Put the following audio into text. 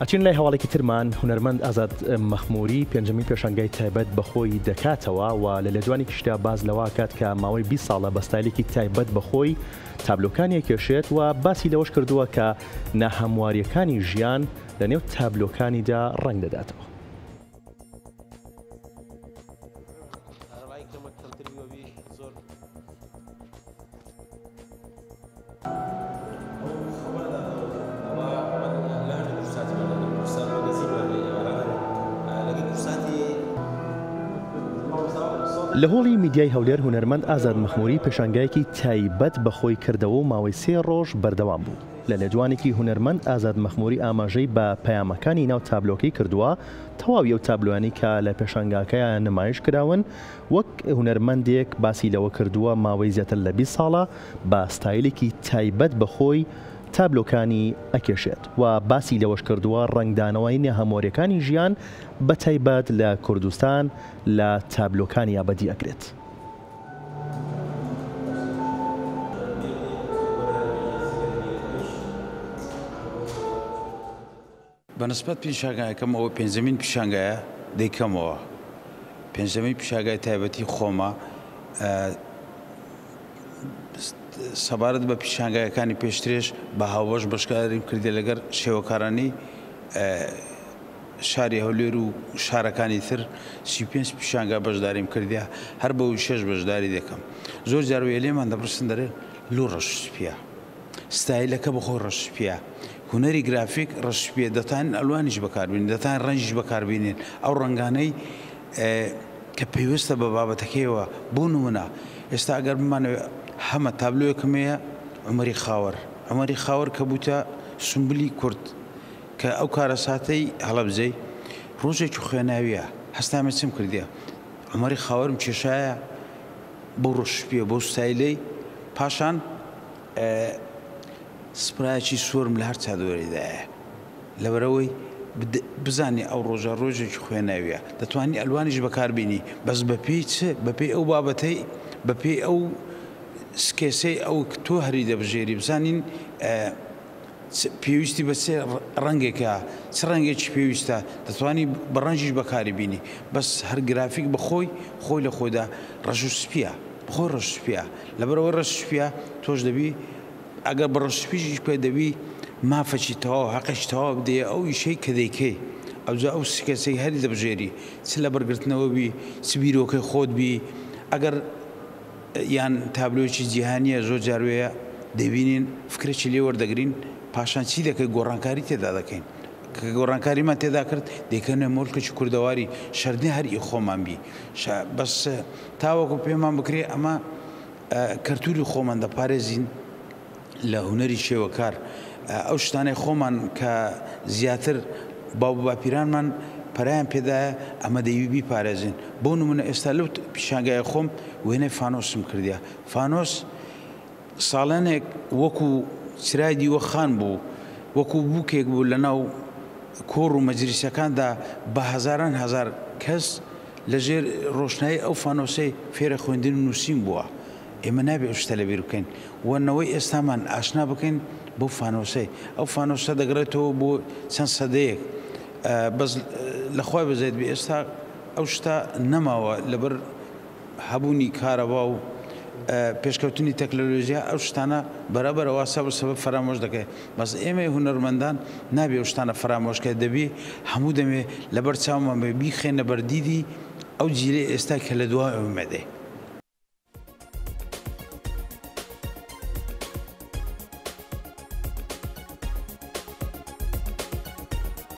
ئەچین لای هەواڵێکی ترمان، هونەرمەند ئازاد مەخموری پێنجەمین پێشانگای تایبەت بە خۆی دەکاتەوە و لە لێدوانێکیشدا باس لەوە ئەکات کە ماوەی 20 ساڵە بە ستایلێکی تایبەت بە خۆی تابلۆکانی ئەکێشێت و باسی لەوەش کردووە کە ناهەموارییەکانی ژیان لەنێو تابلۆکانیدا ڕەنگ دەداتەوە. لە هۆڵی میدیای هەولێر هونەرمەند ئازاد مەخموری پێشانگایەکی تایبەت بە خۆی کردەوە و ماوەی سێ ڕۆژ بەردەوام بوو. لە لێدوانێکی هونەرمەند ئازاد مەخموری ئاماژەی بە پەیامەکانی ناو تابلۆکەی کردووە، تەواوی ئەو تابلۆیانەی کە لە پێشانگاکەیا نمایش کراون وەک هونەرمەندێک باسی لەوە کردووە ماوەی زیاتر لە 20 ساڵە بە ستایلێکی تایبەت بە خۆی تابلۆکانی ئەکێشێت و باسی لەوەش کردووە ڕەنگدانەوەی ناهەموارییەکانی ژیان بە تایبەت لە کوردستان لە تابلۆکانیا بەدی ئەکرێت. بە نسبەت پیشانگایەکەم ئەوە پێنجەمین پیشانگایە دەیکەمەوە پێنجەمین پیشاگای تایبەتی خۆمە سەبارەت بە پیشانگایەکانی پێشترێش بە هاوبەش بەشکاریم کردی لەگەر شێوەکارانی شاری هەولێر و شارەکانی تر 35 پیشانگا بەشداریم کردیا هەر بەو شێش بەشداری دەکەم زۆر جار وێ لێمان دەپرسن دەرێ لو ڕەش سپیە ستایلەکە بەخۆی ڕەش سپیە هونەری گرافیک ڕەش سپیە دەتوانین ئەلوانیش بەکاربێنین دەتوانین ڕەنگیش بەکاربێنین ئەو ڕەنگانەی کە پەیوەستە بە بابەتەکەیەوە بۆ نمونە ئێستا ئەگەر بمانەوێ هەمە تابلۆیەکم هەیە عومەری خاوەر عومەری خاوەر کە بووتە سومبلی کورد کە ئەو کارەساتەی هەڵەبجەی ڕۆژێکی خوێناویە هەستامە چم کردیە عومەری خاوەرم کێشایە بەو ڕەشپیە بەو ستایلەی پاشان سپرایەکی سۆرم لە هەر چادۆرێدایە لەبەرئەوەی بزانی ئەو ڕۆژە ڕۆژێکی خوێناویە دەتوانی ئەلوانیش بەکاربینی بەس بەپێی چ بەپێی ئەو بابەتەی بەپێی ئەو سکێسەی ئەو تۆ هەری دەبژێری بزانین پێویستی بە چ ڕەنگێکە چ ڕەنگێکی پێویستە دەتوانی بە ڕەنگیش بەکاری بینی بەس هەر گرافیک بەخۆی خۆی لە خۆیدا ڕەش و سپیە بەخۆی ڕەش سپیە لەبەرئەوەی ڕەش سپیە تۆش دەبی ئەگەر بە ڕەش سپیش ئیش بکەی دەبی مافەکی تەواو هەقێکی تەواو بدەیە ئەو ئیشەی کە دەیکەی ئەوجا ئەو سکەسەی هەری دەبژێری چ لەبەرگرتنەوە بی چ بیرۆکەی خۆت بی ئەگەر یان تابلۆیەکی جیهانیە زۆر جار وێیە دەبینین فکرەکی لێ وەردەگرین پاشان چی دەکەین گۆڕانکاری تێدا دەکەین کە گۆڕانکاریمان تێدا کرد دەیکەنە مۆلکێکی کوردەواری شەرت نیە هەر ئی خۆمان بی بەس تاوەکو پێمان بکرێ ئەمە کەلتوری خۆمان دەپارێزین لە هونەری شێوەکار ئەو شتانەی خۆمان کە زیاتر باو باپیرانمان پەرەیان پێدایە ئەمە دەیوی بیپارێزین بۆ نمونە ئێستا لەو پیشانگای خۆم وێنەی فانۆسم کردیە فانۆس ساڵانێک وەکو چرای دیوەخان بوو وەکو بووکێک بوو لەناو کۆڕ و مەجلیسەکاندا بە هەزاران هەزار کەس لەژێر ڕۆشنایی ئەو فانۆسەی فێرە خوێندن و نووسین بووە ئێمە نابێ ئەو شتە لەبیر بکەین و نەوەی ئێستامان ئاشنا بکەین بەو فانۆسەی. ئەو فانۆسە دەگەڕێتەوە بۆ چەند سەدەیەک. بەس لە خوای بەزەیت بێ ئێستا ئەو شتە نەماوە لەبەر هەبوونی کارەبا و پێشکەوتنی تەکنەلۆژیا ئەو شتانە بەرەبەرە وا سەبر سەبر فەرامۆش دەکەی. بەس ئێمەی هونەرمەندان نابێ ئەو شتانە فەرامۆش کەین دەبی هەموو دەمێ لەبەر چاومان بێ بیخەینە بەر دیدی ئەو جیلەی ئێستا کە لە دوای ئێمە دێ.